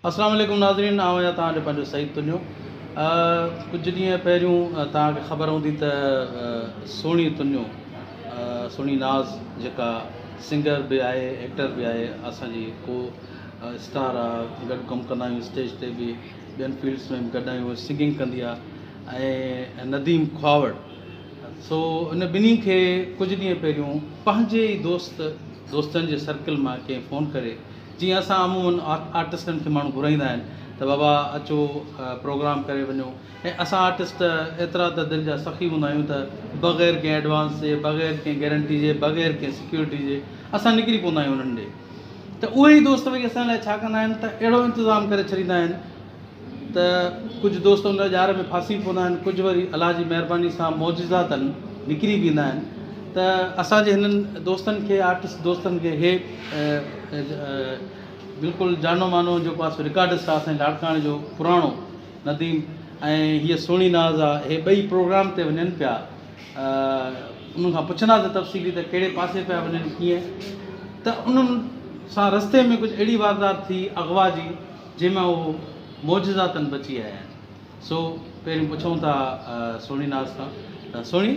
اسلام عليڪم ناظرين آئون آهيان توهان جو پنهنجو سعيد تنيو ڪجهه ڏينهن پهريون توهان کي خبر هوندي ته سهڻي تنيو سهڻي ناز جيڪا سنگر به آهي ايڪٽر به آهي اسان جي ڪو اسٽار آ گڏ ڪم ڪندا آهيون اسٽيج تي به ٻين فيلڊس ۾ به گڏ آهيون سنگنگ ڪندي آ ۽ نديم کهاوڙ سو ان ٻنهي کي ڪجهه ڏينهن پهريون پنهنجي ئي دوست دوستن جي سرڪل مان ڪنهن فون ڪري جيئن اسان عمومن آرٽسٽن کي ماڻهو گهرائيندا آهن ته بابا اچو پروگرام ڪري وڃو ۽ اسان آرٽسٽ ايترا ته دل جا سخي هوندا آهيون ته بغير ڪنهن ايڊوانس جي بغير ڪنهن گيرنٽي جي بغير ڪنهن سيڪيورٽي جي اسان نڪري پوندا آهيون انهن ڏي ته اهي ئي دوست وري اسان لاء ڇا ڪندا آهن ته اهڙو انتظام ڪري ڇڏيندا آهن ته ڪجهه دوست ان ڄار ۾ ڦاسي پوندا آهن، ڪجهه وري الله جي مهرباني سان معجزاتن نڪري به ايندا آهن ته اسان جي هنن دوستن کي آرٽسٽ دوستن کي هي بلڪل جانو مانو جيڪو آهي سو رڪارڊسٽ آهي اسان جي لاڙڪاڻي جو پراڻو نديم ۽ هيء سهڻي ناز آهي هي ٻئي پروگرام تي وڃن پيا انهن کان پڇنداسين تفصيلي ته ڪهڙي پاسي پيا وڃن ڪيئن ته انهن سان رستي ۾ ڪجهه اهڙي واردات ٿي اغوا جي جنهن مان اهو معجزاتن بچي آيا آهن. سو پهرين پڇون ٿا سهڻي ناز کان ته سهڻي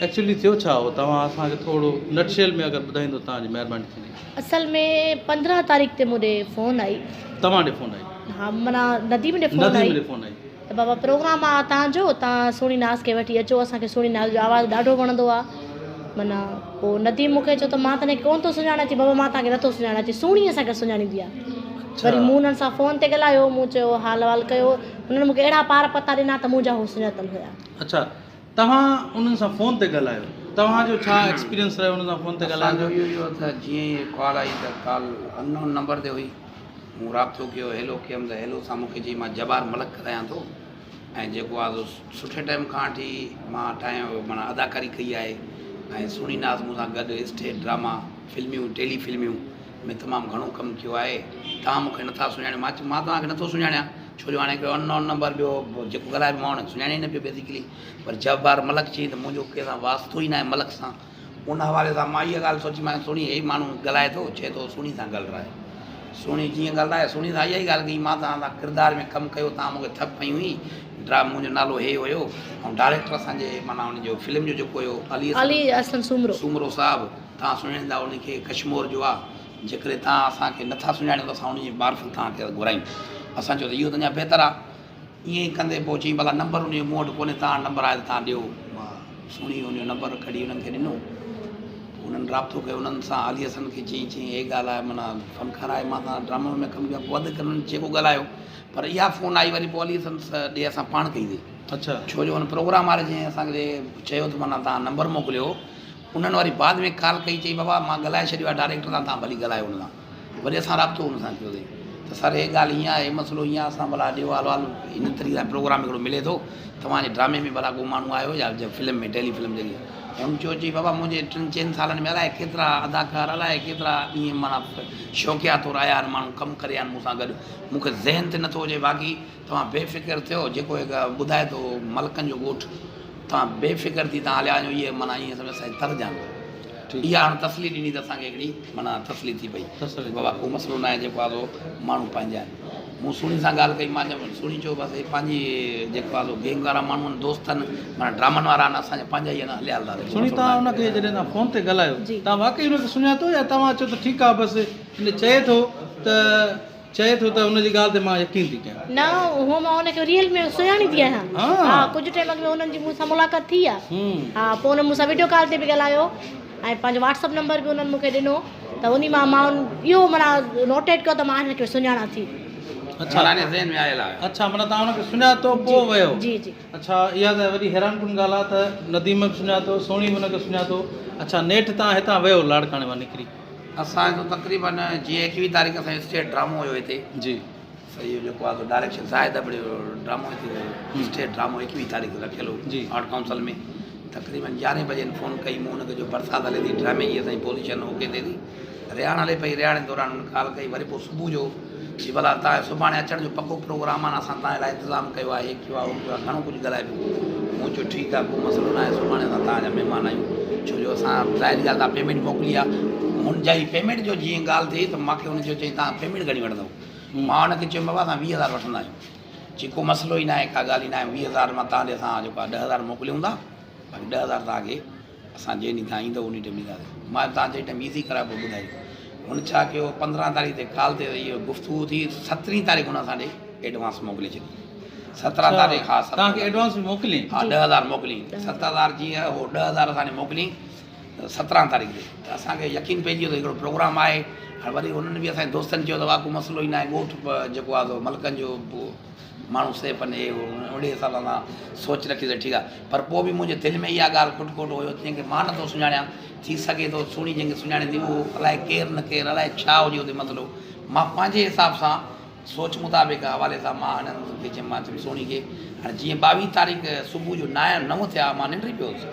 ايڪچولي ٿيو ڇا هو توهان اسان کي ٿورو نٽ شيل ۾ اگر ٻڌائيندو توهان جي مهرباني ٿيندي. اصل ۾ 15 تاريخ تي مون ڏي فون آئي. توهان ڏي فون آئي. ها معنيٰ نديم ڏي فون آئي. نديم ڏي فون آئي. ته بابا پروگرام آ تان جو تان سهڻي ناز کي وٺي اچو اسان کي سهڻي ناز جو آواز ڏاڍو وڻندو آ معنيٰ پوء نديم مون کي چيو ته مان تنهن کي ڪونه ٿو سڃاڻان چي بابا مان تان کي نٿو سڃاڻان چي سهڻي اسان کي سڃاڻيندي آ وري مون انهن سان فون تي ڳالهايو مون چيو حال احوال ڪيو انهن مون کي اهڙا پار پتا ڏنا ته منهنجا هو سڃاتل هيا. اڇا توهان انهن سان فون تي ڳالهايو توهان جو ڇا ايڪسپيرينس رهيو انهن سان فون تي ڳالهائڻ اسان جو اهو ئي هو ته جيئن ئي ڪال آئي ته ڪال ان نون نمبر تي هئي مون رابطو ڪيو هيلو ڪيم ته هيلو سان مون کي چيائين مان جبار ملڪ ڳالهايان ٿو ۽ جيڪو آ سو سٺي ٽائيم کان وٺي مان ٽائيم معنيٰ اداڪاري ڪئي آهي ۽ سهڻي ناز مون سان گڏ اسٽيج ڊراما فلميون ٽيلي فلميون ۾ تمام گهڻو ڪم ڪيو آهي توهان مون کي نٿا سڃاڻيو مان چيو مان توهان کي نٿو سڃاڻيان ڇو جو هاڻي هڪڙو ان نون نمبر ٻيو جيڪو ڳالهائي پيو مان ان کي سڃاڻيان ئي نه پيو بيسيڪلي پر جبار ملڪ چيائين ته منهنجو ڪنهن سان واسطو ئي ناهي ملڪ سان ان حوالي سان مان اها ڳالهه سوچي مان سهڻي هي ماڻهو ڳالهائي ٿو چئي ٿو سهڻي سان ڳالهرائي سهڻي جيئن ڳالهرائي سهڻي سان اها ئي ڳالهه ڪئي مان توهان سان ڪردار ۾ ڪم ڪيو توهان مون کي ٿپ هنئي هئي ڊرا منهنجو نالو هي هيو ۽ ڊائريڪٽر اسان جي معنيٰ ان جو فلم جو جيڪو هيو علي علي حسن سومرو سومرو صاحب توهان سڃاڻيندا ان کي ڪشمور جو آ جيڪڏهن توهان اسان کي نٿا سڃاڻيو ته اسان ان جي معرفت توهان کي گهرايون اسان چيو ته اهو ته اڃا بهتر آ ائين ئي ڪندي پوء چيائين ڀلا نمبر ان جو مون وٽ ڪونهي توهان وٽ نمبر آهي ته توهان ڏيو. مان سهڻي ان جو نمبر ڪڍي انهن کي ڏنو. پوء انهن رابطو ڪيو انهن سان علي حسن کي چيائين چيائين هي ڳالهه آهي معنيٰ فنڪار آهي مان سان ڊرامن ۾ ڪم ڪيو آهي پوء وڌ ڪري انهن جيڪو ڳالهايو پر اها فون آئي وري پوء علي حسن ڏي اسان پاڻ ڪئي سي. اڇا. ڇو جو ان پروگرام واري جنهن اسان کي چيو ته معنيٰ توهان نمبر موڪليو انهن وري بعد ۾ ڪال ڪئي چيائين بابا مان ڳالهائي ڇڏيو آهي ڊائريڪٽر سان توهان ڀلي ڳالهايو ان سان. وري اسان رابطو ان سان ڪيوسين ته سر هي ڳالهه هيئن آهي هي مسئلو هيئن آهي اسان ڀلا ڏيو حال احوال هن طريقي سان پروگرام هڪڙو ملي ٿو توهان جي ڊرامي ۾ ڀلا ڪو ماڻهو آيو يا فلم ۾ ٽيلي فلم جيڪي هن چيو چي بابا منهنجي ٽن چئن سالن ۾ الائي ڪيترا اداڪار الائي ڪيترا ائين معنيٰ شوقيا طور آيا آهن ماڻهو ڪم ڪري ويا آهن مون سان گڏ مون کي ذهن تي نٿو اچي باقي توهان بي فڪر ٿيو جيڪو هڪ ٻڌائي ٿو ملڪن جو ڳوٺ توهان بي فڪر ٿي توهان هليا وڃو اهي معنيٰ ائين سمجهو اسان جي تر جان اها هاڻ تسلي ڏني ته اسان کي هڪڙي معنيٰ تسلي ٿي پئي ته بابا ڪو مسئلو ناهي جيڪو آهي سو ماڻهو پنهنجا آهن مون سهڻي سان ڳالهه ڪئي مان چيم سهڻي چيو بس هي پنهنجي جيڪو آهي سو گينگ وارا ماڻهو آهن دوست آهن معنيٰ ڊرامن وارا آهن اسان جا پنهنجا ئي آهن هليا هلنداسين سهڻي توهان ان کي جڏهن توهان فون تي ڳالهايو توهان واقعي ان کي سڃاتو يا توهان چيو ته ٺيڪ آهي بس هن چئي ٿو ته چئي ٿو ته ان جي ڳالهه تي مان يقين ٿي ڪيان. نه هو مان ان کي ريئل ۾ سڃاڻيندي آهيان ها ڪجهه ٽائيم اڳ ۾ انهن جي مون سان ملاقات ٿي آ ها پوء انهن مون سان وڊيو ڪال تي به ڳالهايو ۽ پنهنجو واٽس اپ نمبر به انهن مون کي ڏنو ته انهي مان مان اهو معنيٰ نوٽيٽ ڪيو ته مان هن کي سڃاڻان ٿي. اڇا اڇا معنيٰ توهان ان کي سڃاتو پوء ويو. جي جي. اڇا اها ته وڏي حيران ڪن ڳالهه آ ته نديم به سڃاتو سهڻي به ان کي سڃاتو اڇا نيٺ توهان هتان ويو لاڙڪاڻي مان نڪري. اسان جو تقريبن جيئن 21 تاريخ اسان جو اسٽيج ڊرامو هيو هتي جي صحيح جيڪو آهي سو ڊائريڪشن زاهد ابڙي جو ڊرامو هتي هيو اسٽيج ڊرامو 21 تاريخ رکيل هو جي آرٽ ڪائونسل ۾ تقريبن 11 بجي هن فون ڪئي مون هن کي چيو برسات هلي ٿي ڊرامي جي اسان جي پوزيشن اوڪي ٿئي ٿي رهاڻ هلي پئي رهاڻ جي دوران هن ڪال ڪئي وري پوء صبح جو چي ڀلا تان سڀاڻي اچڻ جو پڪو پروگرام آهي نه اسان تان لاء انتظام ڪيو آهي هي ڪيو آهي هو ڪيو آهي گهڻو ڪجهه ڳالهائي پيو مون چيو ٺيڪ آهي ڪو مسئلو ناهي سڀاڻي اسان تان جا مهمان آهيون ڇو جو اسان ظاهري ڳالهه تان پيمينٽ موڪلي آهي هن جا هي پيمينٽ جو جيئن ڳالهه ٿي ته مانکي هن چيو چئي تان پيمينٽ گهڻي وٺندو. مان ان کي چيم بابا اسان 20000 وٺندا آهيون. چي ڪو مسئلو ئي ناهي ڪا ڳالهه ئي ناهي 20000 مان توهان ڏي اسان جيڪو آهي 10000 موڪليون ٿا باقي 10000 توهان کي اسان جنهن ڏينهن توهان ايندؤ انهي ٽائيم ڏينداسين. مان چيم توهان جنهن ٽائيم ايزي ڪرايو پوء ٻڌائجو. هن ڇا ڪيو 15 تاريخ تي ڪال تي اهو گفتگو ٿي سترهين تاريخ هن اسان ڏي ايڊوانس موڪلي ڇڏي. 17 تاريخ ها توهان کي ايڊوانس به موڪلين؟ ها 10000 موڪلين 7000 جيئن هو 10000 اسان ڏي موڪلين 17 تاريخ تي ته اسان کي يقين پئجي ويو ته هڪڙو پروگرام آهي هاڻي وري انهن به اسان جي دوستن چيو ته واقعو ڪو مسئلو ئي ناهي ڳوٺ جيڪو آهي سو ملڪن جو ماڻهو سيف آهن هي هو اهڙي حساب سان اسان سوچ رکي ته ٺيڪ آهي پر پوء به منهنجي دل ۾ اها ڳالهه کٽ کٽ هيو جنهن کي مان نٿو سڃاڻيان ٿي سگهي ٿو سهڻي جنهن کي سڃاڻيندي اهو الائي ڪير نه ڪير الائي ڇا هجي اتي مسئلو مان پنهنجي حساب سان سوچ مطابق حوالي سان مان هنن کي چيم مان چيم سهڻي کي هاڻي جيئن 22 تاريخ صبح جو 9 ٿيا مان ننڊ ئي پيو هوس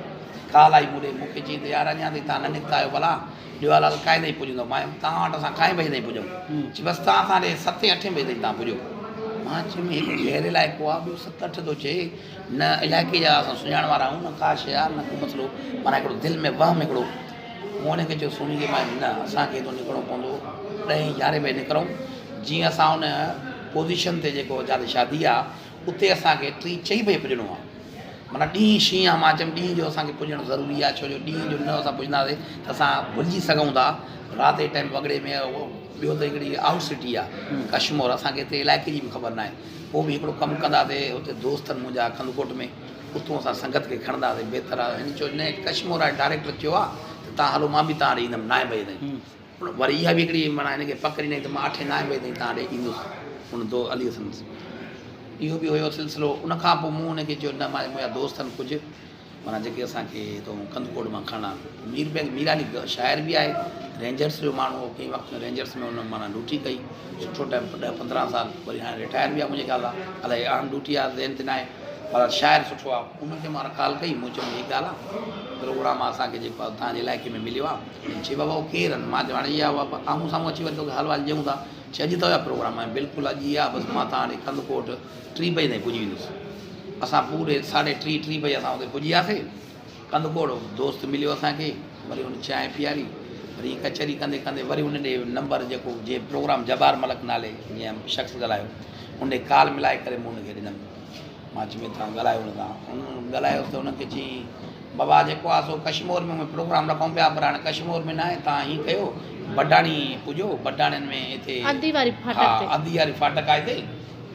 ڪال آئي مون ڏي مون کي چيائين ته يار اڃا تائين توهان نه نڪتا آهيو ڀلا ڏيو حلال ڪائين تائين پڄندو مان چيم توهان وٽ اسان ڪائين بجي تائين پڄون چي بس توهان اسان ڏي ستين اٺين بجي تائين توهان پڄو مان چيم هڪ غير علائقو آهي ٻيو 7 8 ٿو چئي نه علائقي جا اسان سڃاڻ وارا آهيون نه ڪا شيء آهي نه ڪو مسئلو معنيٰ هڪڙو دل ۾ وهم هڪڙو مون هن کي چيو سهڻي کي مان نه اسان کي هتو نڪرڻو پوندو ڏهين يارهين بجي نڪرون جيئن اسان ان پوزيشن تي جيڪو جاتي شادي آ اتي اسان کي ٽي چئين بجي پڄڻو آ معنيٰ ڏينهن شينهن آ مان چيم ڏينهن جو اسان کي پڄڻ ضروري آ ڇو جو ڏينهن جو نه اسان پڄنداسي ته اسان ڀلجي سگهون ٿا رات جي ٽائيم وڳڙي ۾ ٻيو ته هڪڙي آئوٽ سٽي آ ڪشمور اسان کي هتي علائقي جي به خبر ناهي پوء به هڪڙو ڪم ڪنداسي اتي دوست آهن منهنجا ڪنڌڪوٽ ۾ اتون اسان سنگت کي کڻنداسي بهتر آ هن چيو نه ڪشمور واري ڊائريڪٽر چيو آ ته تان هلو مان به تان ڏي ايندم نائين بجي تائين وري اها به هڪڙي معنيٰ هن کي پڪ ڏنائين ته مان اٺين نائين بجي تائين توهان ڏي ايندس. ان دو علي حسن اهو به هيو سلسلو. ان کان پوء مون هن کي چيو نه مان منهنجا دوست آهن ڪجهه معنيٰ جيڪي اسان کي هتو ڪنڌڪوٽ مان کڻڻا آهن. مير بيگ مير علي شاعر به آهي رينجرس جو ماڻهو هو ڪنهن وقت ۾ رينجرس ۾ هن معنيٰ ڊيوٽي ڪئي سٺو ٽائيم 10 15 سال وري هاڻي رٽائر به آهي منهنجي خيال سان الائي عام ڊيوٽي آهي ذهن تي ناهي پر شاعر سٺو آهي ان کي مان ڪال ڪئي مون چيو هي ڳالهه آهي پروگرام اسان کي جيڪو آهي توهان جي علائقي ۾ مليو آهي. چي بابا اهو ڪير آهن؟ مان چيو هاڻي اها آمهون سامهون اچي وري توکي حال وال ڏيون ٿا. چي اڄ اٿو يا پروگرام؟ مان چيو بلڪل اڄ ئي آهي بس مان توهان ڏي ڪنڌڪوٽ 3 بجي تائين پڄي ويندس. اسان پوري ساڍي ٽي ٽي بجي اسان اتي پڄي وياسي ڪنڌڪوٽ دوست مليو اسان کي وري هن چانهه پياري وري ائين ڪچهري ڪندي ڪندي وري ان ڏي نمبر جيڪو جنهن پروگرام جبار ملڪ نالي جنهن شخص ڳالهايو ان ڏي ڪال ملائي ڪري مون ان کي ڏنم مان چيم توهان ڳالهايو ان سان ان ڳالهايو ته ان کي چيائين بابا جيڪو آ سو ڪشمور ۾ اهي پروگرام رکون پيا پر هاڻي ڪشمور ۾ ناهي تان هين ڪيو بڊاڻي پڄو بڊاڻين ۾ هتي انڌي واري ڦاٽڪ تي ها انڌي واري ڦاٽڪ آهي هتي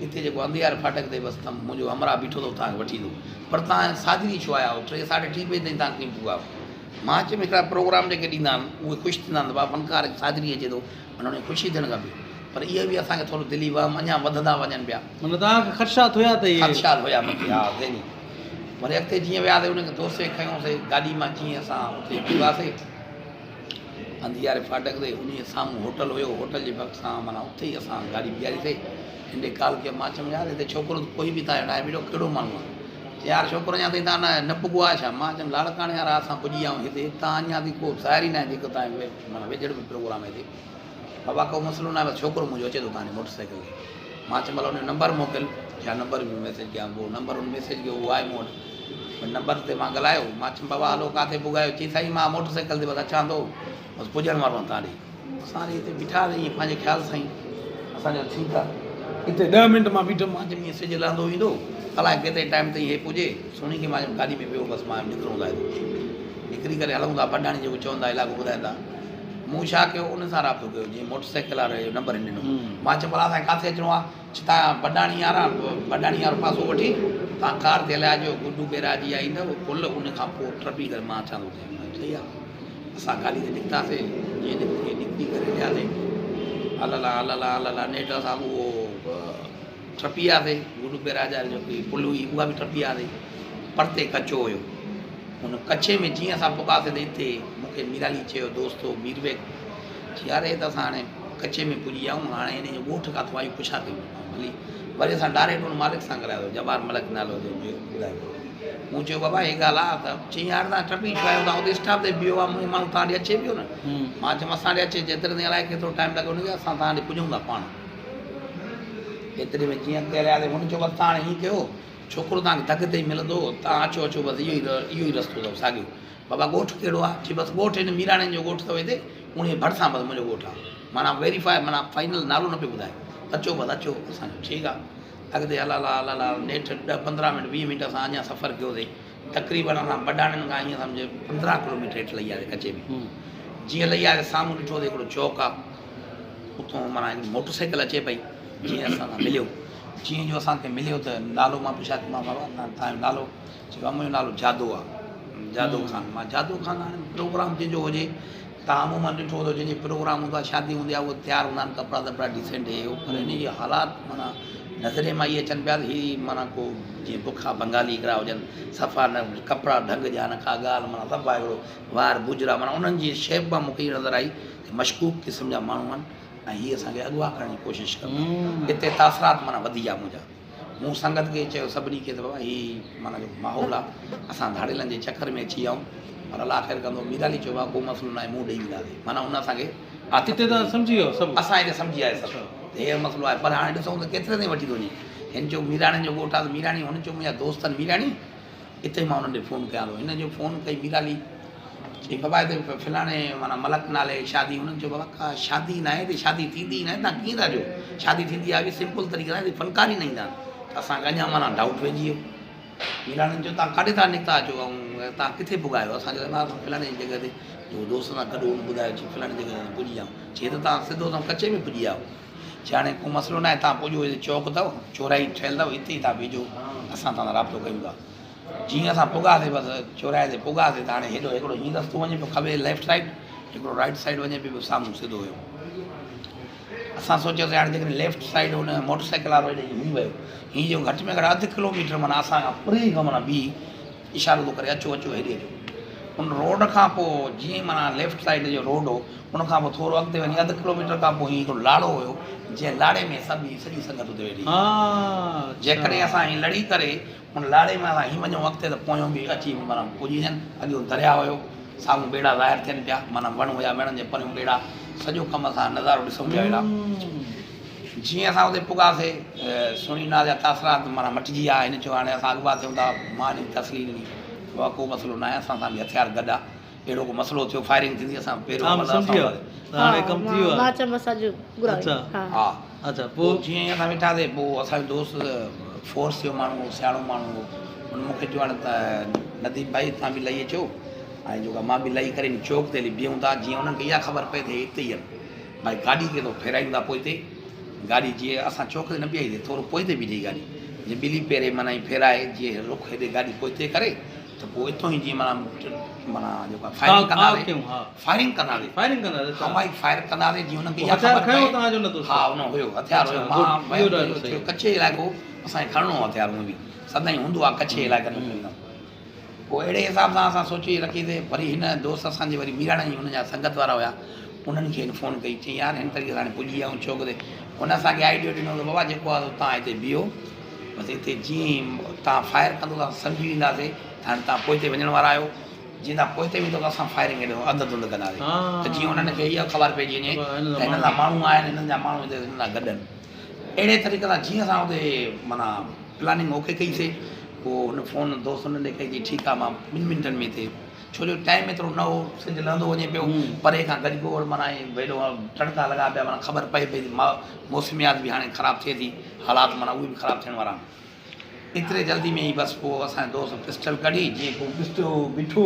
هتي جيڪو انڌي واري ڦاٽڪ تي بس تم منهنجو همراهه بيٺو اٿو تان کي وٺي ايندو پر تان ساجهري ڇو آيا آهيو ٽي ساڍي ٽي بجي تائين تان ڪيئن پڳا آهيو مان چيم هڪڙا پروگرام جيڪي ڏيندا آهن اهي خوش ٿيندا آهن ته بابا فنڪار ساجهري اچي ٿو معنيٰ ان کي خوشي ٿيڻ کپي پر اهو به اسان کي ٿورو دلي وهم اڃا وڌندا وڃن پيا. معنيٰ توهان کي خدشات هيا ته اهي. خدشات هيا مون کي ها ذهني. وري اڳتي جيئن وياسي ان کي دوست کي کنيوسي گاڏي مان جيئن اسان اتي پڳاسي انڌياري ڦاٽڪ تي انهي سامهون هوٽل هيو هوٽل جي ڀرسان معنيٰ اتي ئي اسان گاڏي بيهاريسي هن ڏي ڪال ڪيم مان چيم يار هتي ڇوڪرو ته ڪوئي به تان جو ناهي بيٺو ڪهڙو ماڻهو آهي چي يار ڇوڪرو اڃا تائين تان نه پڳو آهي ڇا مان چيم لاڙڪاڻي وارا اسان پڄي ويا آهيون هتي تان اڃا تائين ڪو ظاهر ئي ناهي جيڪو تان معنيٰ ويجهڙ ۾ پروگرام آهي هتي بابا ڪو مسئلو ناهي بس ڇوڪرو منهنجو اچي ٿو تان موٽر سائيڪل تي مان چيم ڀلا ان جو نمبر موڪل يا نمبر به ميسيج ڪيان پوء نمبر ان ميسيج ڪيو اهو آهي مون وٽ نمبر تي مان ڳالهايو مان چيم بابا هلو ڪاٿي پڳايو چي سائين مان موٽر سائيڪل تي بس اچان ٿو بس پڄڻ وارو آهيان تان ڏي اسان وري هتي بيٺاسين ائين پنهنجي خيال سان ئي اسان چيو ٺيڪ آهي هتي 10 منٽ مان بيٺم مان چيم ائين سج لهندو ويندو الائي ڪيتري ٽائيم تائين هي پڄي سهڻي کي مان چيم گاڏي ۾ ويهو بس مان نڪرون ٿا هتي نڪري ڪري هلون ٿا بڊاڻي جيڪو چون ٿا علائقو ٻڌائين ٿا مون ڇا ڪيو ان سان رابطو ڪيو جيئن موٽر سائيڪل واري جو نمبر هن ڏنو مان چيم ڀلا اسان کي ڪاٿي اچڻو آهي چي تان بڊاڻي وارا بڊاڻي وارو پاسو وٺي تان ڪار تي هليا اچو گڊو بيراج جي ايندو پل ان کان پوء ٽپي ڪري مان اچان ٿو صحيح آهي اسان گاڏي تي نڪتاسي جيئن نڪتي نڪتي ڪري وياسي هلندا هلندا هلندا نيٺ اسان اهو ٽپي وياسي گڊو بيراج واري جيڪي پل هئي اها به ٽپي وياسي پرتي ڪچو هيو ان ڪچي ۾ جيئن اسان پڳاسي ته اتي مون کي ميرالي چيو دوست هو مير بيگ چي يار هي ته اسان هاڻي ڪچي ۾ پڄي ويا آهيون هاڻي هن جو ڳوٺ ڪاٿو آهي اهو پڇا ڪيون ڀلي وري اسان ڊائريڪٽ ان مالڪ سان ڳالهايو جبار ملڪ نالو هو جنهن جو ٻڌايو مون چيو بابا هي ڳالهه آهي ته چيائين يار تان ٽپي ڇو آيو تان اتي اسٽاپ تي بيهو آهي منهنجو ماڻهو تان ڏي اچي پيو نه مان چيم اسان ڏي اچي جيتري تائين الائي ڪيترو ٽائيم لڳي ان کي اسان تان ڏي پڄون ٿا پاڻ ايتري ۾ جيئن اڳتي هلياسين هن چيو بس تان هاڻي هيئن ڪيو ڇوڪرو توهان کي دڳ تي ئي ملندو، توهان اچو اچو بس اهو ئي اهو ئي رستو اٿو ساڳيو. بابا ڳوٺ ڪهڙو آ؟ چي بس ڳوٺ هن ميراڻين جو ڳوٺ اٿو هتي، انهيء ڀرسان بس منهنجو ڳوٺ آ. معنيٰ ويريفاء معنيٰ فائنل نالو نه پيو ٻڌائي. اچو بس اچو. اسان چيو ٺيڪ آ. اڳتي هل هل هل هل نيٺ ڏهه پندرهن منٽ 20 منٽ اسان اڃا سفر ڪيوسي. تقريبن اسان بڊاڻين کان ائين سمجهه 15 ڪلوميٽر هيٺ لهي آياسي ڪچي ۾. جيئن لهي آياسي سامهون ڏٺوسي هڪڙو چوڪ آ. اتان معنيٰ هڪ موٽر سائيڪل اچي پئي. جيئن اسان سان مليو. جيئن جو اسان کي مليو ته نالو مان پڇا ڪيو مان بابا توهان جو نالو؟ چيو منهنجو نالو جادو آ. جادو خان. مان جادو خان هاڻي پروگرام جنهن جو هجي توهان عموماً ڏٺو هوندو جنهن جو پروگرام هوندو آهي شادي هوندي آهي اهي تيار هوندا آهن ڪپڙا تپڙا ڊيسنٽ هي هو پر هن جي حالات معنيٰ نظرين مان اهي اچن پيا ته هي معنيٰ ڪو جيئن بکا بنگالي هڪڙا هجن صفا نه ڪپڙا ڍنگ جا نه ڪا ڳالهه معنيٰ صفا هڪڙو وار بجرا معنيٰ انهن جي شيپ مان مون کي اهو نظر آئي ته مشڪوڪ قسم جا ماڻهو آهن ۽ هي اسان کي اغوا ڪرڻ جي ڪوشش ڪندا. اتي تاثرات معنيٰ وڌي ويا منهنجا. مون سنگت کي چيو سڀني کي ته بابا هي معنيٰ جيڪو ماحول آ اسان ڌاڙيلن جي چڪر ۾ اچي ويا آهيون پر الله خير ڪندو. ميرالي چيو بابا ڪو مسئلو ناهي منهن ڏئي وينداسين. معنيٰ هن اسان کي آٿت اتي توهان ڏني. سمجهي ويا سڀ؟ اسان هتي سمجهي وياسين سڀ ته هي مسئلو آهي پر هاڻي ڏسون ته ڪيتري تائين وٺي ٿو وڃي. هن چيو ميراڻين جو ڳوٺ آ ته ميراڻي هن چيو منهنجا دوست آهن ميراڻي اتي مان انهن ڏي فون ڪيان ٿو. هن جو فون ڪئي ميرالي چئي بابا هتي فلاڻي معنيٰ ملڪ نالي شادي هنن چيو بابا ڪا شادي ناهي هتي شادي ٿيندي ئي ناهي تان ڪيئن ٿا چئو شادي ٿيندي آهي به سمپل طريقي سان هتي فنڪار ئي نه ايندا آهن ته اسان کي اڃا معنيٰ ڊائوٽ ويجهي ويو. ميراڻين چيو تان ڪاڏي ٿا نڪتا اچو ۽ تان ڪٿي پڳا آهيو اسان چيو اسان فلاڻي جڳهه تي جو دوست سان گڏ هو ان ٻڌايو چي فلاڻي جڳهه تي اسان پڄي ويا آهيون چي ته تان سڌو سنئون ڪچي ۾ پڄي ويا آهيو چي هاڻي ڪو مسئلو ناهي تان پڄو هتي چوڪ اٿو چوراهي ٺهيل اٿو هتي ئي تان بيهجو اسان تان رابطو ڪيون ٿا. جيئن اسان پڳاسين بس چوراهي تي پڳاسين ته هاڻي هيڏو هڪڙو هين رستو وڃي پيو کٻي ليفٽ سائيڊ هڪڙو رائيٽ سائيڊ وڃي پيو ٻيو سامهون سڌو هيو اسان سوچيوسين هاڻي جيڪڏهن ليفٽ سائيڊ هن موٽر سائيڪل وارو هيڏي هين ويو هين جو گهٽ ۾ گهٽ اڌ ڪلو ميٽر معنيٰ اسان کان پري کان معنيٰ بيهي اشارو ٿو ڪري اچو اچو هيڏي اچو ان روڊ کان پوء جيئن معنيٰ ليفٽ سائيڊ جو روڊ هو ان کان پوء ٿورو اڳتي وڃي اڌ ڪلو ميٽر کان پوء هي هڪڙو لاڙو هيو جنهن لاڙي ۾ سڀ سڄي سنگت اتي ويٺي جيڪڏهن اسان هين لڙي ڪري ان لاڙي مان اسان هين وڃون اڳتي ته پويون به اچي معنيٰ پڄي وڃن. اڳيون درياء هيو، سامهون ٻيڙا ظاهر ٿين پيا، معنيٰ وڻ هيا، وڻن جي پريون ٻيڙا، سڄو ڪم اسان نظارو ڏسون پيا اهڙا. جيئن اسان اتي پڳاسي، سهڻي ناز جا تاثرات معنيٰ مٽجي ويا. هن چيو هاڻي اسان اغوا ٿيون ٿا. مان هن کي تسلي ڏني، بابا ڪو مسئلو ناهي، اسان سان به هٿيار گڏ آ، اهڙو ڪو مسئلو ٿيو فائرنگ ٿيندي اسان پهريون ها عمل اسان سمجهي ويو هونداسين. ته هاڻي ڪم ٿي ويو آهي. مان چيم بس اڄ گهرائي اڇا ها. ها اڇا پوء پوء جيئن ئي اسان ويٺاسين پوء اسان جو دوست فورس جو ماڻهو هو سياڻو ماڻهو هو ان مون کي چيو هاڻي ته نديم ڀائي توهان به لهي اچو ۽ جيڪو مان به لهي ڪري ان چوڪ تي هلي بيهون ٿا جيئن انهن کي اها خبر پئي ته هي هتي ئي آهن ڀائي گاڏي کي ٿو ڦيرايون ٿا پوئتي گاڏي جيئن اسان چوڪ تي نه بيهائيسين ٿورو پوئتي بيٺي گاڏي جيئن ٻلي پيري معنيٰ ائين ڦيرائي جيئن رخ هيڏي گاڏي پوئتي ڪري ته پوء اتو ئي جيئن معنيٰ معنيٰ جيڪو آهي فائرنگ ڪنداسين فائرنگ ڪنداسين فائرنگ ڪنداسين هوائي فائر ڪنداسين جيئن انهن کي اها خبر کنيو توهان جو نه دوست ها ان هيو هٿيار هيو مان ويم ته ڪچي علائقو اسان کي کڻڻو هو هٿيار هونئن به سدائين هوندو آهي ڪچي علائقن ۾ کڻندا پوء اهڙي حساب سان اسان سوچي رکي سي وري هن دوست اسان جي وري ميراڻي جي هن جا سنگت وارا هيا انهن کي هن فون ڪئي چئي يار هن طريقي سان هاڻي پڄي ويا آهيون چوڪ تي هن اسان کي آئيڊيو ڏنو ته بابا جيڪو آهي سو توهان هتي بيهو بس اتي جيئن ئي توهان فائر ڪندو ته اسان سمجهي وينداسين ته هاڻي توهان پوئتي وڃڻ وارا آهيو. جيئن توهان پوئتي ويندو ته اسان فائرنگ هيڏو اڌ ڌنڌ ڪنداسين ته جيئن انهن کي اها خبر پئجي وڃي ته هنن سان ماڻهو آهن هنن جا ماڻهو هتي هنن سان گڏ آهن. اهڙي طريقي سان جيئن اسان اتي معنيٰ پلاننگ اوڪي ڪئي سي پوء هن فون دوست هنن ڏي ڪئي چي ٺيڪ آهي مان ٻن منٽن ۾ هتي ڇو جو ٽائيم ايترو نه هو سج لهندو وڃي پيو پري کان گجگوڙ معنيٰ ائين هيڏو ٽڙڪا لڳا پيا معنيٰ خبر پئي پئي ته موسميات به هاڻي خراب ٿئي ٿي. حالات معنيٰ اهي به خراب ٿيڻ وارا آهن. ايتري جلدي ۾ ئي بس پوء اسان جي دوست پسٽل ڪڍي جيئن ڪو پسٽل بيٺو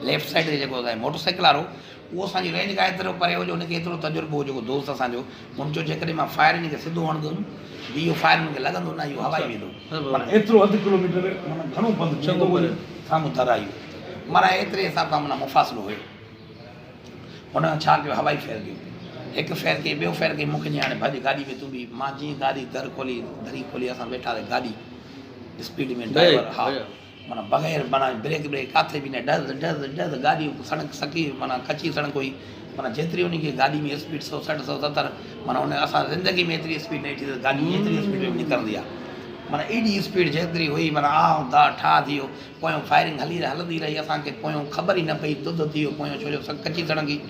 ليفٽ سائيڊ تي جيڪو اسان جو موٽر سائيڪل وارو اهو اسان جي رينج کان ايترو پري هو جو هن کي ايترو تجربو هو جيڪو دوست اسان جو هن چيو جيڪڏهن مان فائر هن کي سڌو هڻندس به اهو فائر هن کي لڳندو نه اهو هوائي ويندو معنيٰ ايترو اڌ ڪلو ميٽر معنيٰ گهڻو پنڌ ٿيندو سامهون در آئي معنيٰ ايتري حساب سان معنيٰ مفاصلو هيو. هن ڇا ڪيو هوائي فير ڪيو. هڪ فير ڪئي ٻيو فير ڪئي مون کي چيائين هاڻي ڀڄ گاڏي ۾ تون به مان جيئن گاڏي در کولي دري کولي اسان ويٺاسين گاڏي اسپيڊ ۾ ڊرائيور ها معنيٰ بغير معنيٰ بريڪ بريڪ ڪاٿي به نه ڊز ڊز ڊز گاڏي سڙڪ سڪي معنيٰ ڪچي سڙڪ هئي معنيٰ جيتري ان کي گاڏي ۾ اسپيڊ 160 170 معنيٰ ان اسان زندگي ۾ ايتري اسپيڊ نه ڏٺي ته گاڏي ايتري اسپيڊ ۾ نڪرندي آهي معنيٰ ايڏي اسپيڊ جيتري هئي معنيٰ آهه دا ٺاهه ٿي ويو پويان فائرنگ هلي هلندي رهي اسان کي پويان خبر ئي نه پئي ڌنڌ ٿي ويو پويان ڇو جو ڪچي سڙڪ هئي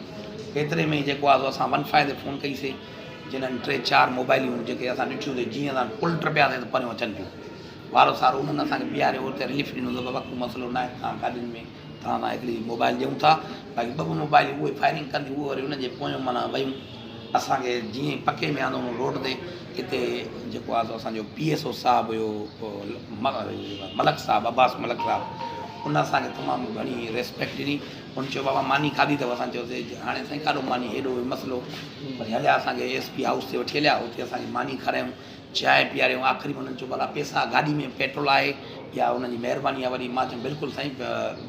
ايتري ۾ جيڪو آهي سو اسان ون فائيو تي فون ڪئي سي جنھن ٽي چار موبائليون جيڪي اسان ڏٺيون سي جيئن اسان پل ٽپياسي ته پريون اچن پيون وارو سارو انهن اسان کي بيهاريو اتي رليف ڏنو ته بابا ڪو مسئلو ناهي توهان گاڏين ۾ توهان سان هڪڙي موبائل ڏيون ٿا باقي ٻه ٻه موبائليون اهي فائرنگ ڪنديون اهي وري انهن جي پويان معنيٰ ويون اسان کي جيئن ئي پڪي ۾ آندو روڊ تي اتي جيڪو آهي سو اسان جو پي ايس او صاحب هيو ملڪ صاحب عباس ملڪ صاحب ان اسان کي تمام گهڻي ريسپيڪٽ ڏني ان چيو بابا ماني کاڌي اٿو اسان چيوسي هاڻي سائين ڪاڏو ماني هيڏو مسئلو وري هليا اسان کي ايس پي هائوس تي وٺي هليا اتي اسان کي ماني کارايون چانهه پياريون آخري ۾ انهن چيو ڀلا پيسا گاڏي ۾ پيٽرول آهي يا انهن جي مهرباني آهي وري مان چيم بلڪل سائين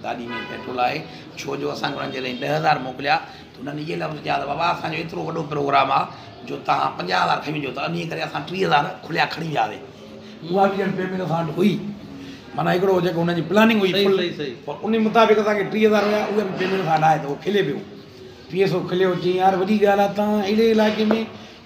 گاڏي ۾ پيٽرول آهي ڇو جو اسان کي انهن جڏهن 10,000 موڪليا ته انهن اهي لفظ چيا ته بابا اسان جو ايترو وڏو پروگرام آهي جو توهان 50,000 کڻي وڃو ته انهيء ڪري اسان 30,000 کليا کڻي وياسي اها به ڄڻ پيمينٽ اسان وٽ هئي معنيٰ هڪڙو جيڪو انهن جي پلاننگ هئي فل ان مطابق اسان کي 30,000 هيا اها به پيمينٽ اسان وٽ آهي ته اهو کلي پيو پي ايس او کليو چيائين يار وڏي ڳالهه آهي توهان اهڙي علائقي ۾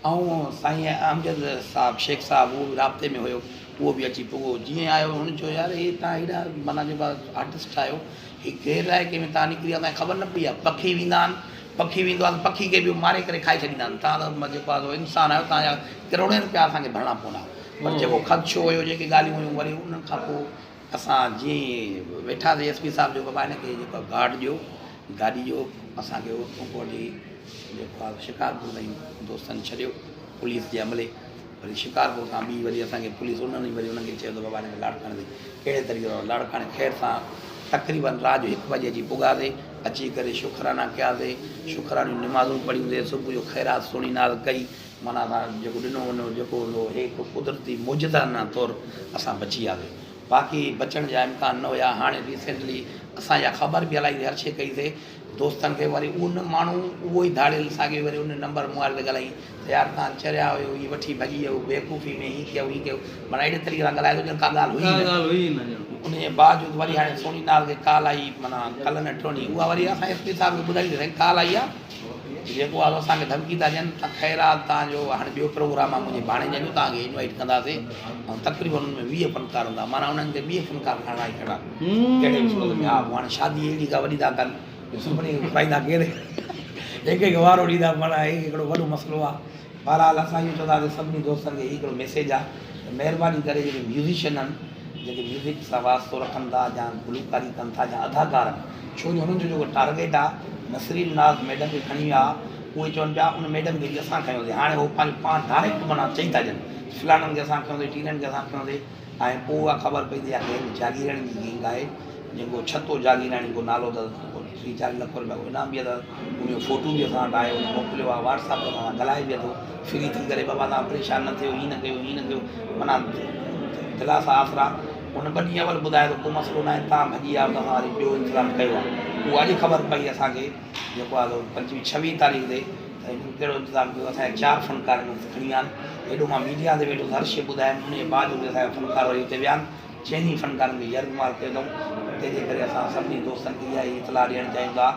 ۽ سائين امجد صاحب شيخ صاحب اهو به رابطي ۾ هيو اهو به اچي پڳو جيئن آيو هن چيو يار هي تان هيڏا معنيٰ جيڪا آرٽسٽ آهيو هي ڪهڙي علائقي ۾ تان نڪري آيا تان کي خبر نه پئي آهي پکي ويندا آهن پکي ويندو آهي ته پکي کي به ماري ڪري کائي ڇڏيندا آهن تان ته جيڪو آهي سو انسان آهيو تان جا ڪروڙين روپيا اسان کي ڀرڻا پوندا پر جيڪو خدشو هيو جيڪي ڳالهيون هيون وري انهن کان پوء اسان جيئن ئي ويٺاسين ايس پي صاحب جو بابا هن کي جيڪو آهي گارڊ ڏيو گاڏي ڏيو اسان کي اتان کان وٺي جيڪو آهي شڪارپور تائين دوستن ڇڏيو پوليس جي عملي وري شڪارپور کان ٻي وري اسان کي پوليس انهن ئي وري انهن کي چيو ته بابا هن کي لاڙڪاڻي تائين ڪهڙي طريقي سان لاڙڪاڻي خير سان تقريبن رات جو هڪ بجي اچي پڳاسين اچي ڪري شڪرانا ڪياسين شڪرانيون نمازون پڙهيونسين صبح جو خيرات سهڻي ناز ڪئي معنيٰ اسان جيڪو ڏنو وڃو جيڪو هوندو هي هڪ قدرتي معجزانه طور اسان بچي وياسين باقي بچڻ جا امڪان نه هيا هاڻي ريسينٽلي اسان اها خبر به هلائي هر شي ڪئي سي دوستن کي وري ان ماڻهو اهو ئي ڌاڙيل ساڳيو وري ان نمبر موبائل تي ڳالهائين ته يار توهان چريا هيو هي وٺي ڀڄي ويو بيوقوفي ۾ هي ڪيو هي ڪيو معنيٰ اهڙي طريقي سان ڳالهائي ٿو ڄڻ ڪا ڳالهه هئي نه ڳالهه هئي نه ڄڻ ان جي باوجود وري هاڻي سهڻي ناز کي ڪال آئي معنيٰ ڪلهه نه ٽيون ڏينهن اها وري اسان ايس پي صاحب کي ٻڌائي ته سائين ڪال آئي آهي جيڪو آ سو اسان کي ڌمڪي ٿا ڏين ته خير آ توهان جو هاڻي ٻيو پروگرام آ منهنجي ڀاڻيجي جو توهان کي انوائيٽ ڪنداسين ۽ تقريبن ان ۾ 20 فنڪار هوندا معنيٰ انهن کي 20 فنڪار کڻائي کڻا ڪهڙي به صورت ۾ ها پوء هاڻي شادي اهڙي ڪا وڏي ٿا ڪن جو سڀني کي گهرائيندا ڪير هڪ هڪ وارو ڏيندا معنيٰ هي هڪڙو وڏو مسئلو آ بهرحال اسان اهو چونداسين سڀني دوستن کي هي هڪڙو ميسيج آ ته مهرباني ڪري جيڪي ميوزيشن آهن جيڪي ميوزڪ سان واسطو رکن ٿا يا گلوڪاري ڪن ٿا يا اداڪار آهن ڇو جو هنن جو جيڪو ٽارگيٽ آ نسرين ناز ميڊم کي کڻي ويا اهي چون پيا ان ميڊم کي به اسان کنيوسين هاڻي هو پنهنجو پاڻ ڊائريڪٽ معنيٰ چئي ٿا ڏين فلاڻن کي اسان کنيوسين ٽينن کي اسان کنيوسين ۽ پوء اها خبر پئي ته اها گينگ جاگيراڻي جي گينگ آهي جيڪو ڇتو جاگيراڻي ڪو نالو اٿس ڪو ٽي چاليهه لک روپيا ڪو انعام به اٿس ان جو فوٽو به اسان وٽ آهي ان موڪليو آهي واٽس ايپ تي اسان سان ڳالهائي به اٿو فري ٿي ڪري بابا توهان پريشان نه ٿيو هيئن نه ڪيو هيئن نه ڪيو معنيٰ دلاسا آسرا ان ٻه ڏينهن اول ٻڌايو ته ڪو مسئلو ناهي توهان ڀڄي ويا آهيو ته اسان وري ٻيو انتظام ڪيو آهي اهو اڄ خبر پئي اسان کي جيڪو آهي سو پنجويهه ڇويهه تاريخ تي ته هنن ڪهڙو انتظام ڪيو اسان جا چار فنڪار هنن کڻي ويا آهن هيڏو مان ميڊيا تي ويٺو هر شيء ٻڌايم ان جي باوجود به اسان جا فنڪار وري اتي ويا آهن چئني فنڪارن کي يرغمال ڪيو اٿئون تنهن جي ڪري اسان سڀني دوستن کي اها ئي اطلاع ڏيڻ چاهيون ٿا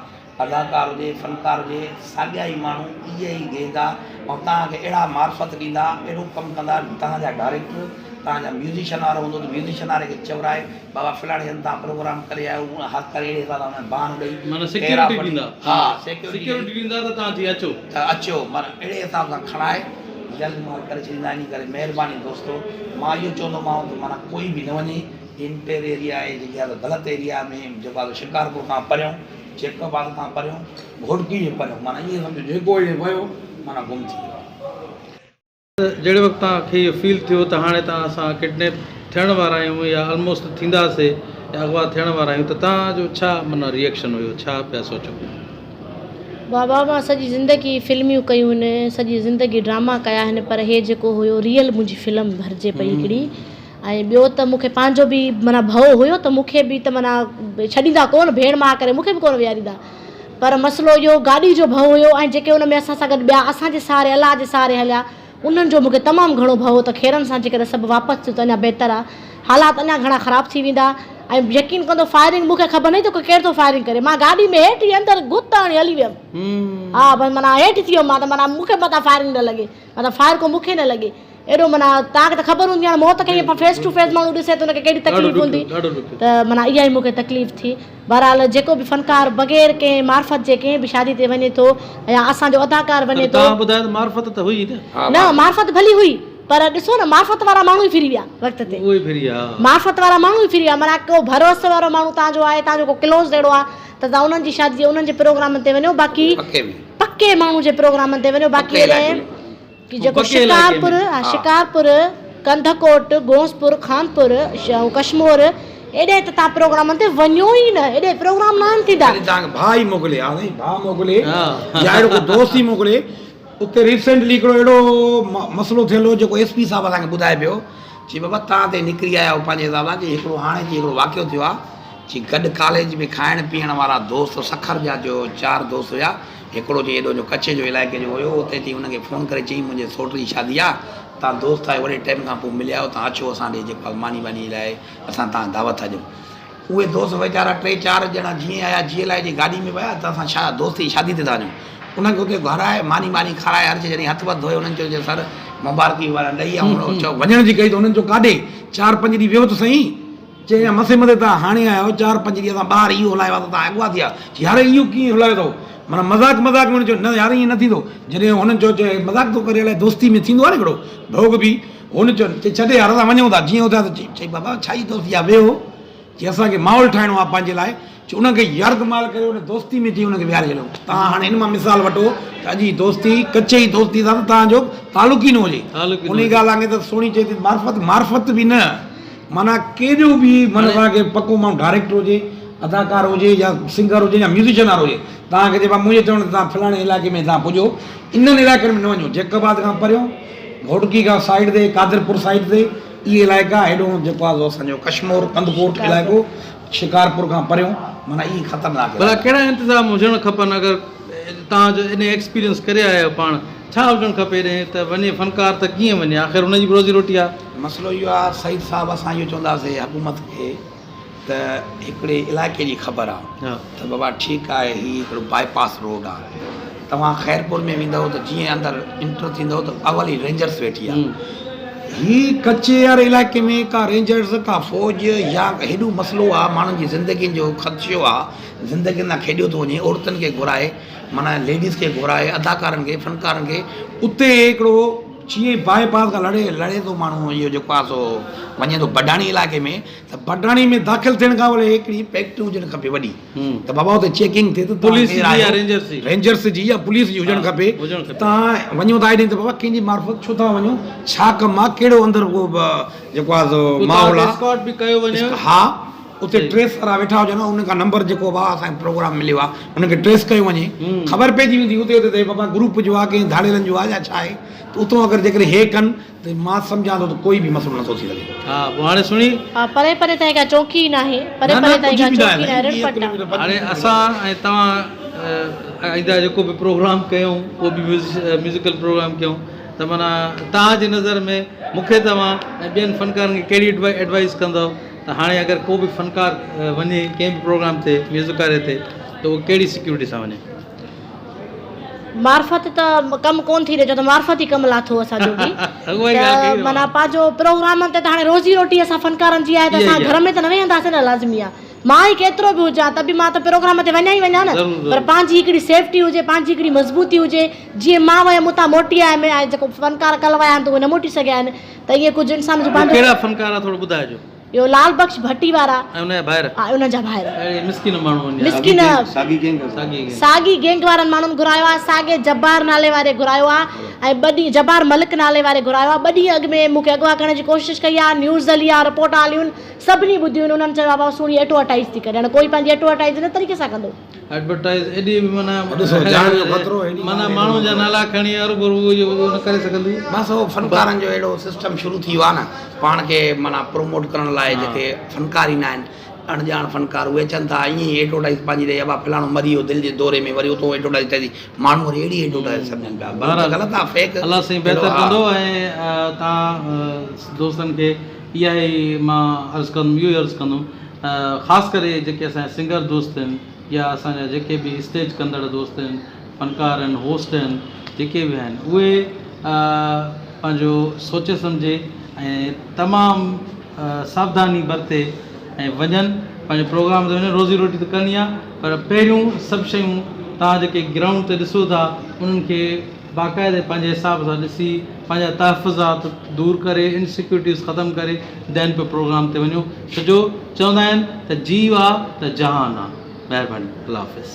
اداڪار هجي فنڪار هجي ساڳيا ئي ماڻهو اهي ئي گينگ آ ۽ توهان کي اهڙا معرفت ڏيندا اهڙو ڪم ڪندا توهان جا ڊائريڪٽر توهان جا ميوزيشن وارو هوندو ته ميوزيشن واري کي چورائي بابا فلاڻي هنڌ تان پروگرام ڪري آيو هو هٿ ڪري اهڙي حساب سان بهانو ڏئي معنيٰ سيڪيورٽي ڏيندا ها سيڪيورٽي سيڪيورٽي ڏيندا ته توهان جي اچو ته اچو معنيٰ اهڙي حساب سان کڻائي يرغمال ڪري ڇڏيندا انهي ڪري مهرباني دوستو مان اهو چوندومانو ته معنيٰ ڪوئي به نه وڃي انٽر ايريا آهي جيڪي آهي غلط ايريا ۾ جيڪو آهي شڪارپور کان پريون جيڪب آباد کان پريون گهوٽڪي جي پريون معنيٰ ائين سمجهو جيڪو هيڏي ويو معنيٰ گم ٿي ويو. جهڙي وقت توهان کي اهو فيل ٿيو ته هاڻي توهان اسان ڪڊنيپ ٿيڻ وارا آهيون يا الموسٽ ٿينداسي يا اغوا ٿيڻ وارا آهيون ته توهان جو ڇا معنيٰ ريئڪشن هيو ڇا پيا سوچو؟ بابا مان سڄي زندگي فلميون ڪيون هن سڄي زندگي ڊراما ڪيا هن پر هي جيڪو هيو ريئل منهنجي فلم ڀرجي پئي هڪڙي ۽ ٻيو ته مون کي پنهنجو به معنيٰ ڀؤ هيو ته مون کي به ته معنيٰ ڇڏيندا ڪونه ڀيڻ ماء ڪري مون کي به ڪونه ويهاريندا پر مسئلو اهو گاڏي جو ڀؤ هيو ۽ جيڪي ان ۾ اسان سان گڏ ٻيا اسان جي سهاري الله جي سهاري هليا انهن جو مون کي تمام گهڻو ڀؤ هو ته خيرن سان جيڪڏهن سڀ واپس ٿيون ته اڃا بهتر آ حالات اڃا گهڻا خراب ٿي ويندا ۽ يقين ڪندو فائرنگ مون کي خبر نه هئي ته ڪو ڪير ٿو فائرنگ ڪري مان گاڏي ۾ هيٺ ئي اندر گهت هڻي هلي ويم ها بس معنيٰ هيٺ ٿي ويم مان ته معنيٰ مون کي متان فائرنگ نه لڳي متان فائر ڪو مون کي نه لڳي ايڏو معنيٰ توهان کي ته خبر هوندي هاڻي موت کي ائين فيس ٽو فيس ماڻهو ڏسي ته ان کي ڪهڙي تڪليف هوندي ته معنيٰ اها ئي مون کي تڪليف ٿي. بهرحال جيڪو به فنڪار بغير ڪنهن معرفت جي ڪنهن به شادي تي وڃي ٿو يا اسان جو اداڪار پر وڃي ٿو. توهان ٻڌايو ته معرفت ته هئي نه. نه معرفت ڀلي هئي پر ڏسو نه معرفت وارا ماڻهو ئي ڦري ويا وقت تي. اهي ئي ڦري ويا ها. معرفت وارا ماڻهو ئي ڦري ويا معنيٰ ڪو ڀروسي وارو ماڻهو توهان جو آهي توهان جو ڪو ڪلوز اهڙو آهي ته توهان انهن جي شادي انهن جي پروگرامن تي وڃو باقي پڪي ۾. پڪي ماڻهو جي پروگرامن تي وڃو باقي پڪي علائقي هيڏي ۾ ڪي جيڪو پڪي علائقي ۾ شڪارپور ها شڪارپور ڪنڌڪوٽ گونسپور خانپور ڪشمور ايڏي ته تان پروگرامن تي وڃو ئي نه ايڏي پروگرام ناهن ٿيندا. جڏهن توهان کي ڀاء ئي موڪلي ها سائين ڀاء موڪلي يا اهڙو ڪو دوست ئي موڪلي اتي ريسينٽلي هڪڙو اهڙو مسئلو ٿيل هو جيڪو ايس پي صاحب اسان کي ٻڌائي پيو چي بابا توهان ته نڪري آيا آهيو پنهنجي حساب سان چي هڪڙو هاڻي چي هڪڙو واقعو ٿيو آهي چي گڏ ڪاليج ۾ کائڻ پيئڻ وارا دوست سکر جا جو چار دوست هيا هڪڙو چي ايڏو جو ڪچي جو علائقي جو هيو اتي چي ان کي فون ڪري چيائين منهنجي سوٽ جي شادي آهي توهان دوست آهيو وڏي ٽائيم کان پوء مليا آهيو توهان اچو اسان ڏي جيڪو آهي ماني واني لاء اسان توهان کي دعوت ٿا ڏيون اهي دوست ويچارا ٽي چار ڄڻا جيئن آيا جيئن لاء جي گاڏي ۾ ويا ته اسان ڇا دوست جي شادي تي ٿا وڃون. انهن کي اتي گهرائي ماني ٻاني کارائي هر شيء جڏهن هٿ وٿ ڌوئي انهن چيو جي سر مبارڪي وارا ڏئي ۽ هن چيو وڃڻ جي ڪئي ته انهن چيو ڪاڏي چار پنج ڏينهن ويهو ته سهي. چيائين يا مسي مسي توهان هاڻي آيا آهيو چار پنج ڏينهن اسان ٻاهر اهو هلايو آهي ته توهان اغوا ٿي ويا. چي يار اهو ڪيئن هلايو اٿئو. معنيٰ مذاق مذاق ۾ هن چيو نه يار ائين نه ٿيندو. جڏهن هنن چيو چي مذاق ٿو ڪري الائي دوستي ۾ ٿيندو آهي نه هڪڙو ڀوڳ به. هن چيو چي ڇڏ يار اسان وڃون ٿا. جيئن اٿيا ته چئي بابا ڇا جي دوستي آهي ويهو. چي اسان کي ماحول ٺاهڻو آهي پنهنجي لاء، چي انهن کي يرغمال ڪري ان دوستي ۾ چي انهن کي ويهاري ڇڏيو. توهان هاڻي ان مان مثال وٺو ته اڄ جي دوستي ڪچي جي دوستي سان ته توهان جو تعلق ئي نه هجي. انهي ڳالهه آنگي ته سهڻي چئي ٿي معرفت معرفت به نه معنيٰ ڪيڏو به معنيٰ توهان کي پڪو ماڻهو ڊائريڪٽر هجي، اداڪار هجي يا سنگر هجي يا ميوزيشن وارو هجي توهان کي چئي ڀاء منهنجي چوڻ تي توهان فلاڻي علائقي ۾ توهان پڄو انهن علائقن ۾ نه وڃو جيڪب آباد کان پريون گهوٽڪي کان سائيڊ تي قادرپور سائيڊ تي اهي علائقا هيڏو جيڪو آهي سو اسان جو ڪشمور ڪنڌڪوٽ علائقو شڪارپور کان پريون معنيٰ اهي خطرناڪ ڀلا علائقا. ڪهڙا انتظام هجڻ کپن اگر توهان جو انهي ايڪسپيرينس ڪري آيا آهيو پاڻ ڇا هجڻ کپي ايڏي ته وڃي فنڪار ته ڪيئن وڃي آخر هن جي به روزي روٽي آهي. مسئلو اهو آهي سعيد صاحب اسان اهو چونداسي حڪومت کي ته هڪڙي علائقي جي خبر آ ته بابا ٺيڪ آهي هي هڪڙو باء پاس روڊ آ توهان خيرپور ۾ ويندؤ ته جيئن اندر انٽر ٿيندؤ ته اول ئي رينجرس ويٺي آ. هي ڪچي واري علائقي ۾ ڪا رينجرس ڪا فوج يا هيڏو مسئلو آ ماڻهن جي زندگين جو خدشو آ زندگين سان کيڏيو ٿو وڃي عورتن کي گهرائي معنيٰ ليڊيز کي گهرائي اداڪارن کي فنڪارن کي اتي هڪڙو جيئن باء پاس کان لڙي لڙي ٿو ماڻهو اهو جيڪو آ سو وڃي ٿو بڊاڻي علائقي ۾ ته بڊاڻي ۾ داخل ٿيڻ کان اول هڪڙي فيڪٽري هجڻ کپي وڏي ته بابا اتي چيڪنگ ٿئي ته پوليس جي يا رينجرس جي رينجرس جي يا پوليس جي هجڻ کپي توهان وڃو ٿا هيڏي ته بابا ڪنهن جي معرفت ڇو ٿا وڃو ڇا ڪم آ ڪهڙو اندر ڪو جيڪو آ سو ماحول آ اسڪارٽ به ڪيو وڃي ها اتي ٽريس وارا ويٺا هجن انهن کان نمبر جيڪو بابا اسان کي پروگرام مليو آ انهن کي ٽريس ڪيو وڃي خبر پئجي ويندي اتي اتي ته بابا گروپ جو آ ڪنهن ڌاڙيلن جو آ يا ڇا آهي ته اتو اگر جيڪڏهن هي ڪن ته مان سمجهان ٿو ته ڪوئي به مسئلو نٿو ٿي سگهي. ها پوء هاڻي سڻي. ها پري پري تائين ڪا چونڪي ئي ناهي. پري نه نه پري تائين ڪجهه ڪا به چونڪي ناهي ناهي سائين رڻ پٽ آ. هاڻي اسان ۽ توهان آئنده جيڪو به پروگرام ڪيون اهو به ميوزيڪل پروگرام ڪيون ته معنيٰ توهان جي نظر ۾ مون کي توهان ۽ ٻين فنڪارن کي ڪهڙي ايڊوائيس ڪندؤ ته هاڻي اگر ڪو به فنڪار وڃي ڪنهن به پروگرام تي ميوزڪ واري تي ته اهو ڪهڙي سيڪيورٽي سان وڃي. معرفت ته ڪم ڪون ٿي رهيو ته معرفت ئي ڪم لاٿو اسان جو به ته معنيٰ پنهنجو پروگرامن تي ته هاڻي روزي روٽي اسان فنڪارن جي آهي ته اسان گهر ۾ ته نه ويهنداسين نه لازمي آهي مان ئي ڪيترو به هجان ته به مان ته پروگرام تي وڃان ئي وڃان نه پر پنهنجي هڪڙي سيفٽي هجي پنهنجي هڪڙي مضبوطي هجي جيئن مان ويم اتان موٽي آيم ۽ جيڪو فنڪار ڪل ويا آهن ته اهي نه موٽي سگهيا آهن ته ائين ڪجهه انسان جو پنهنجو ڪهڙا فنڪار آهي ٿورو ٻڌائجو. اهو لال بخش ڀٽي وارا. ۽ ان جا ڀائر. ها انهن جا ڀائر. اهڙي مسڪين ماڻهو آهن يار. مسڪين. ساڳي گينگ. ساڳي گينگ. ساڳي گينگ وارن ماڻهن گهرايو آهي ساڳي جبار نالي واري گهرايو آهي ۽ ٻه ڏينهن جبار ملڪ نالي واري گهرايو آهي ٻه ڏينهن اڳ ۾ مون کي اغوا ڪرڻ جي ڪوشش ڪئي آهي نيوز هلي آهي رپورٽ هليون آهن سڀني ٻڌيون آهن انهن چيو آهي بابا سهڻي ايڊورٽائيز ٿي ڪري هاڻي ڪوئي پنهنجي ايڊورٽائيز ان طريقي سان ڪندو. ايڊورٽائيز ايڏي به معنيٰ ڏسو جان جو خطرو ايڏي معنيٰ ماڻهن جا نالا کڻي هروڀرو اهو نه ڪري سگهندي. بس اهو فنڪارن جو اهڙو سسٽم شروع ٿي ويو آهي نه پاڻ کي معنيٰ پروموٽ ڪرڻ لاء جيڪي فنڪار ايندا آهن اڻڄاڻ فنڪار اهي اچن ٿا ائين ئي ايڊورٽائيز پنهنجي ڏئي ابا فلاڻو مري ويو دل جي دوري ۾ وري اتو ايڊورٽائيز ٺهي ٿي ماڻهو وري اهڙي ايڊورٽائيز سمجهن پيا بلڪه غلط آهي فيڪ الله سائين بهتر ڪندو ۽ توهان دوستن کي اها ئي مان عرض ڪندم اهو ئي عرض ڪندم خاص ڪري جيڪي اسان جا سنگر دوست آهن يا اسان جا جيڪي به اسٽيج ڪندڙ دوست آهن، فنڪار آهن، هوسٽ آهن، جيڪي به آهن اهي پنهنجو سوچي سمجهي ۽ تمام ساوڌاني برتي ۽ وڃن پنهنجي پروگرام تي وڃن روزي روٽي ته ڪرڻي آهي پر پهريون سڀ شيون توهان جيڪي گرائونڊ تي ڏسو ٿا انهن کي باقاعدي پنهنجي حساب سان ڏسي پنهنجا تحفظات دور ڪري انسيڪيورٽيز ختم ڪري دين پي پروگرام تي وڃو ڇو جو چوندا آهن ته جيو آ ته جهان آ مهرباني الله حافظ.